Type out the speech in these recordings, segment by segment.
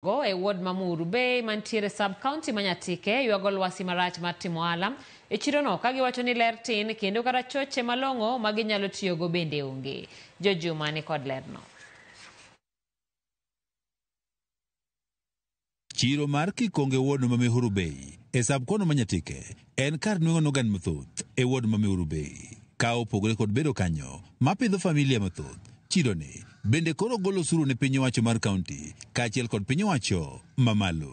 Go e ward ma Muhuru Bay mantiere sub county ma Nyatike ywago lwasi marach mar timo ohala e chirono ka giwacho ni ler tin kendo kata choche malong'o ma ginyalo tiyogo bende onge. Jojuma ni kod lerno. Chiro mar Kikonge ward ma Mihuru Bay e sub kono ma Nyatike en kar nweng'o nogan mathoth e ward ma Mihuru Bay. Ka opogore kod bedo kanyo mapidho familia mathoth, chironi bende koro golo osuru ne piny owacho mar kaunti kaachiel kod piny owacho mamalo.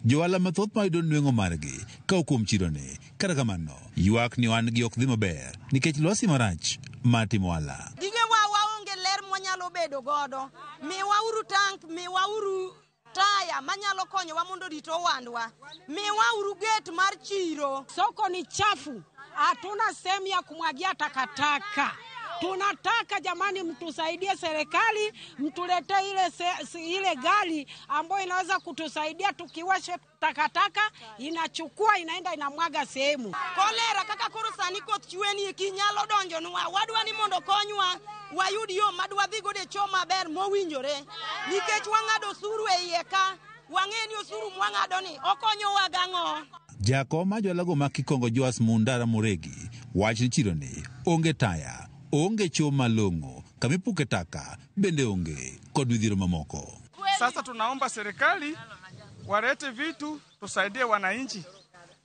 Johala mathoth mayudo nweng'o margi ka kuom chironi, kata kamano ywak ni ohandgi ok dhi maber nikech lwasi marach mar timo ohala. Gigewa waonge ler mwanyalo bedo godo. Miwauru tank, miwauru taya manyalo konyowa mondo rit owandwa. Miwauru gate mar chiro. Soko ni chafu, hatuna sehemu ya kumwagia takataka. Tunataka jamani, mtusaidie serikali, mtuletee ile, ile gari ambayo inaweza kutusaidia tukiwasha takataka, inachukua inaenda inamwaga sehemu. Kolera kaka koro sani koth chwe ni eki nyalo donjonwa. Wadwa ni mondo konywa wayud yo madwadhi godo e cho maber mowinjore. Nikech wang'ado osuru e iye ka, wang'e ni osuru mwang'ado ni okonyowa gang'o. Jakom mar johala ma Kikongo Joas Mundara Muregi wach ni chironi onge taya, onge cho malong'o, kamipuke taka bende onge kod midhiero mamoko. Sasa tunaomba serikali walete vitu tusaidie wananchi.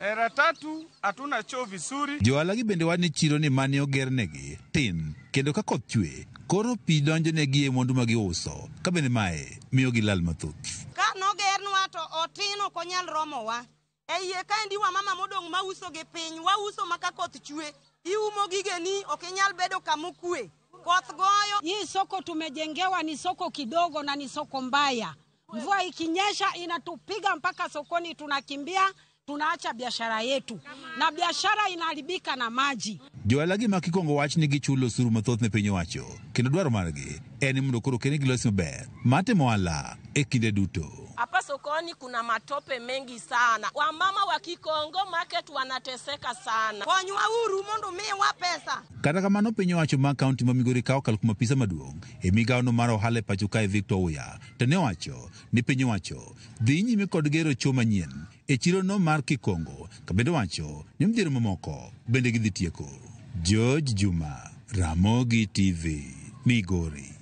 Era tatu hatuna choo vizuri. Johala gi bende wach ni chiro ni mane ogernegi tin kendo ka koth chwe koro pi donjonegi e mwandu ma giuso ka bende mae miyo gilal mathoth. Ka nogernwa to otin ok onyal romowa. E iye kaendi wamama modong' mauso gi piny, wauso ma ka koth chwe, iumo gigeni ok inyal bedo kamokwe. Koth goyo. Hii soko tumejengewa ni soko kidogo na ni soko mbaya. Mvua ikinyesha inatupiga mpaka sokoni, tunakimbia, tunaacha biashara yetu na biashara inaharibika na maji. Johala gi ma Kikongo wach ni gichulo osuru mathoth ne piny owacho kendo dwaro margi en ni mondo koro kenegi lwasi maber mar timo ohala e kinde duto. Hapa sokoni kuna matope mengi sana. Wamama wa Kikongo market wanateseka sana. Konywa uru mondo miwa pesa. Kata kamano piny owacho mar kaunti ma Migori ka okalo kuom apisa maduong' e migawono mar ohala e pacho kae Victor Uya to ne owacho ni piny owacho dhi nyime kod gero cho manyien e chirono mar Kikongo ka bende owacho ni midhiero mamoko bende gidhi tieko. George Juma, Ramogi TV, Migori.